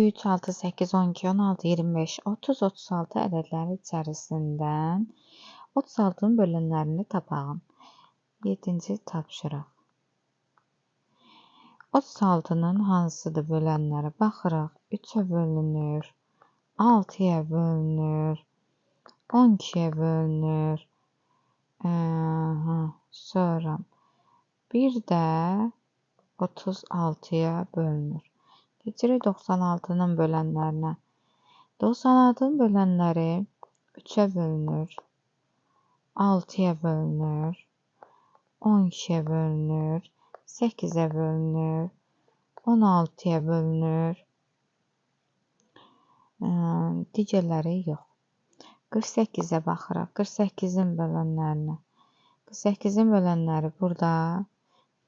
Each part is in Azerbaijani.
3, 6, 8, 12, 16, 25, 30, 36 ədədləri içərisindən 36-nın bölənlərini tapağım. 7-ci tapşırıq. 36-nın hansıdır bölənləri? Baxırıq. 3-ə bölünür, 6-ya bölünür, 12-yə bölünür. Sonra bir də 36-ya bölünür. Keçirik 96-nın bölənlərinə. 96-nın bölənləri 3-ə bölünür, 6-ya bölünür, 12-yə bölünür, 8-ə bölünür, 16-ya bölünür. Digərləri yox. 48-ə baxırıq. 48-in bölənlərinə. 48-in bölənləri burada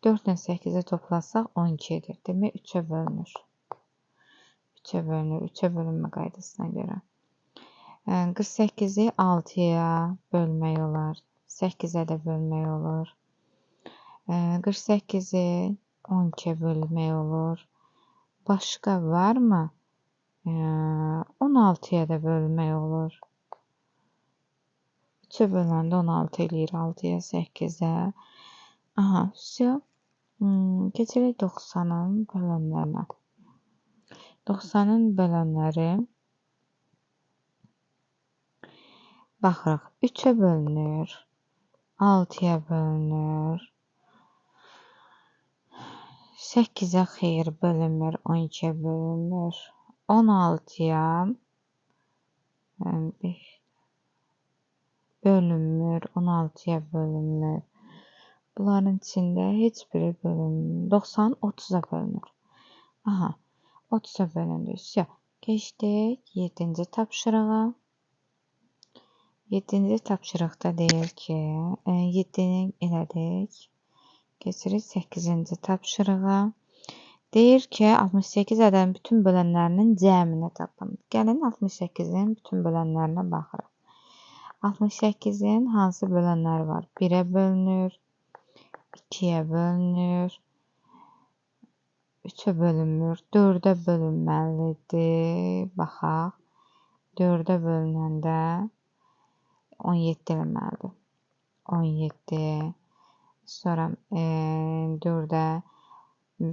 4 ilə 8-i toplasaq 12 edir. Demək 3-ə bölünür. 3-ə bölünür. 3-ə bölünmə qaydasına görə. 48-i 6-ya bölmək olar. 8-ə də bölmək olur. 48-i 12-yə bölmək olur. Başqa varmı? 16-ya da bölmək olur. 3-ə böləndə 16 eləyir. 6-ya, 8-ə. Aha, vəsə. Keçirik 90-ın bölənlərinə. 90-ın bölənləri baxırıq. 3-ə bölünür, 6-ya bölünür, 8-ə xeyir bölünmür, 12-yə bölünmür, 16-ya bölünmür, 16-ya bölünmür. Bunların içində heç biri bölünmür. 90 30-a bölünür. Aha, 30-a bölündü. Vəsə, keçdik 7-ci tapşırığa. 7-ci tapşırıqda deyir ki, 7-ni elədik. Keçirik 8-ci tapşırığa. Deyir ki, 68 ədədin bütün bölənlərinin cəmini tapın. Gəlin 68-in bütün bölənlərinə baxırıq. 68-in hansı bölənləri var? 1-ə bölünür, 2-yə bölünür, 3-ə bölünmür, 4-ə bölünməlidir. Baxaq, 4-ə bölünəndə 17 eləməlidir. 17, sonra 4-ə,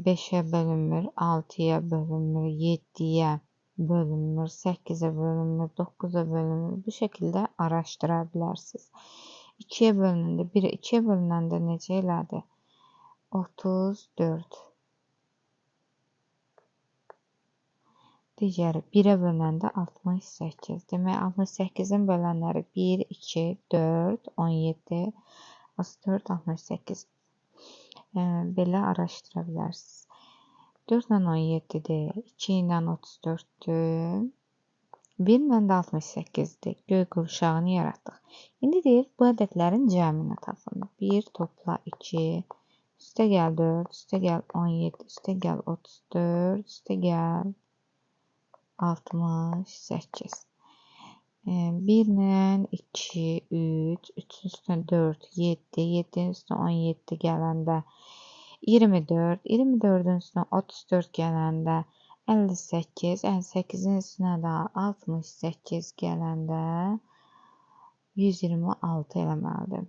5-ə bölünmür, 6-ya bölünmür, 7-yə bölünmür, 8-ə bölünmür, 9-a bölünmür. Bu şəkildə araşdıra bilərsiniz. 2-yə bölünəndə, 1-ə 2-yə bölünəndə necə elədi? 34. Digəri 1-ə bölünəndə 68. Demək, 68-in bölənləri 1, 2, 4, 17, 34, 68. Belə araşdıra bilərsiniz. 4 ilə 17-dir, 2 ilə 34-dür, 1 ilə də 68-dir. Göy qurşağını yaratdıq. İndi deyir, bu ədədlərin cəmini tapın. 1 topla 2, üstə gəl 4, üstə gəl 17, üstə gəl 34, üstə gəl 68. 1 ilə 2, 3, 3-ün üstünə 4, 7, 7-nin üstünə 17 gələndə 24, 24-ün üstünə 34 gələndə 58, 58-in üstünə də 68 gələndə 126 eləməlidir.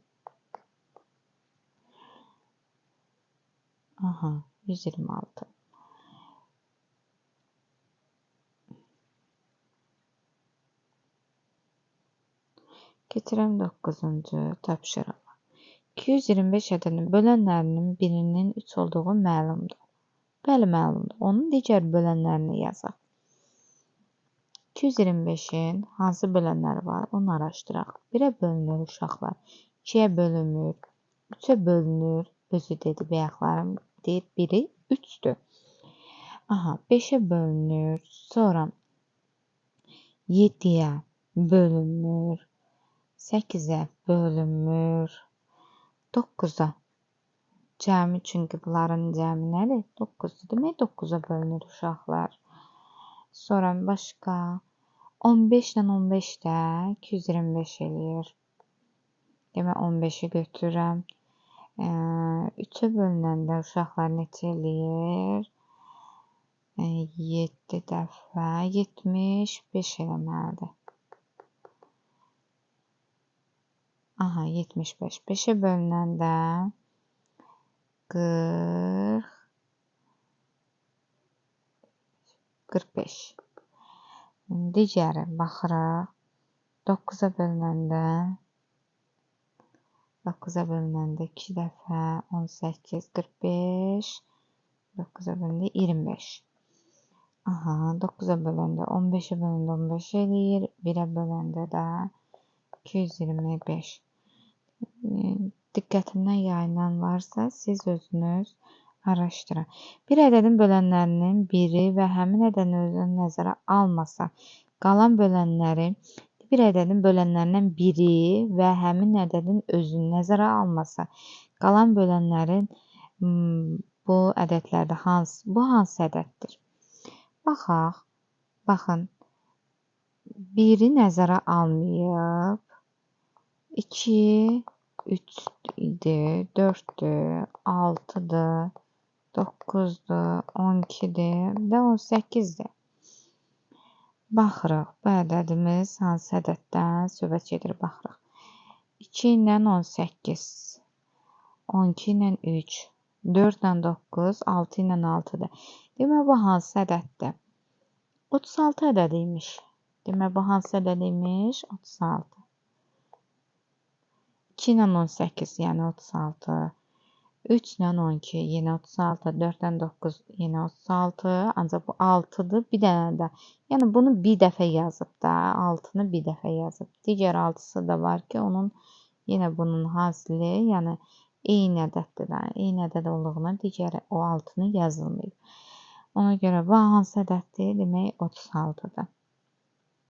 Aha, 126. Keçirəm 9-cu tapşırığa. 225 ədədinin bölənlərinin birinin 3 olduğu məlumdur. Bəli, məlumdur. Onun digər bölənlərini yazaq. 225-in hansı bölənləri var, onu araşdıraq. 1-ə bölünür uşaqlar, 2-yə bölünmür, 3-ə bölünür. Özü dedi, bayaqlarım deyir, biri 3-dür. Aha, 5-ə bölünür, sonra 7-yə bölünmür, 8-ə bölünmür, 9-a. Cəmi, çünki bunların cəmi nədir? 9-dur. Demək, 9-a bölünür uşaqlar. Sonra başqa 15 ilə 15 də 225 eləyir. Demək, 15-i götürürəm. 3-ə bölünəndə uşaqlar neçə eləyir? 7 dəfə 75 eləməlidir. Aha, 75. 5-ə bölünəndə 40, 45. Digəri baxırıq. 9-a bölünəndə 9-a bölünəndə 2 dəfə 18, 45, 9-a bölündə 25. Aha, 9-a böləndə 15-ə böləndə 15 eləyir, 1-ə böləndə də 225. Diqqətimdən yayılan varsa, siz özünüz araşdırın. Bir ədədin bölənlərinin biri və həmin ədədin özünü nəzərə almasa, qalan bölənləri bir ədədin bölənlərindən biri və həmin ədədin özünü nəzərə almasa, qalan bölənlərin bu ədədlərdə bu hansı ədəddir? Baxaq, baxın, biri nəzərə almayıb, 2, 3 idi, 4-dür, 6-dır, 9-dur, 12-dir və 18-dir. Baxırıq, bu ədədimiz hansı ədəddən söhbət gedir, baxırıq. 2 ilə 18, 12 ilə 3, 4 ilə 9, 6 ilə 6-dır. Demək, bu hansı ədəddir? 36 ədədi imiş. Demək, bu hansı ədəd imiş? 36. 2 ilə 18, yəni 36. 3 ilə 12, yenə 36. 4 ilə 9, yenə 36. Ancaq bu 6-dır, bir dənə də. Yəni, bunu bir dəfə yazıb da, 6-nı bir dəfə yazıb. Digər 6-sı da var ki, onun yenə bunun hasili, yəni eyni ədəddir də. Eyni ədəd olduğuna digər o 6-nı yazılmayıb. Ona görə bu hansı ədəddir? Demək, 36-dır.